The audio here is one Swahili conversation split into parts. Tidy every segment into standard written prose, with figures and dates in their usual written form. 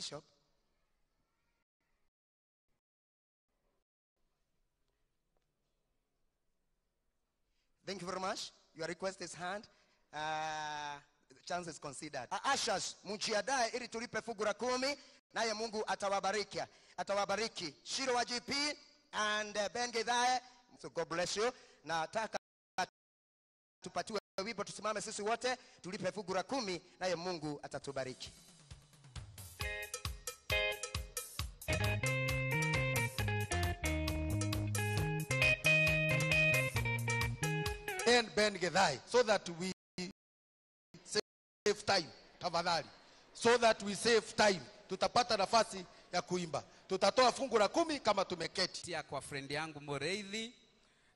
Bishop. Thank you very much. Your request is hand. Chance is considered. Ushers, mjiandae ili tulipe fungu la 10, naye Mungu atawabariki. Atawabariki. Shiro wa GP and Ben Githae. So God bless you. Nataka tupatiwe wimbo, tusimame sisi wote tulipe fungu la 10, naye Mungu atatubariki. And Ben Githae, so that we save time, tafadhali. So that we save time, tutapata nafasi ya kuimba. Tutatoa fungu la 10 kama tumeketi. Tia kwa friend yangu Mureithi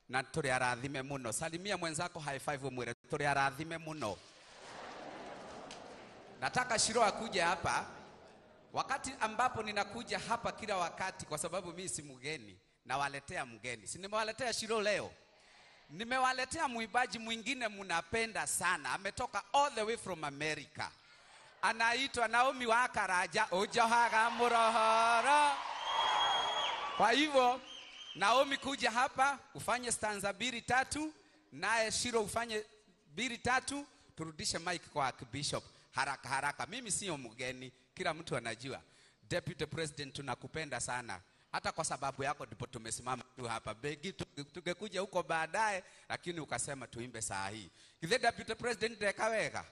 na turi arathime muno. Salimia mwenzako high five umwire turi arathime muno. Nataka Shiro akuje hapa. Wakati ambapo ninakuja hapa kila wakati, kwa sababu mimi si mgeni, nawaletea mgeni. Si nimewaletea Shiro leo? Nimewaletea mwimbaji mwingine mnapenda sana. Ametoka all the way from America. Anaitwa Naomi Wakaraja Ojohaga Murohoro. Kwa hivyo Naomi kuja hapa ufanye stanza 2 3, naye Shiro ufanye 2 3, turudishe mic kwa Bishop haraka haraka. Mimi sio mgeni, kila mtu anajua. Deputy President, tunakupenda sana. Hata kwa sababu yako ndipo tumesimama tu hapa. Begi tungekuja huko baadaye, lakini ukasema tuimbe saa hii. Kithe Deputy President dekawega.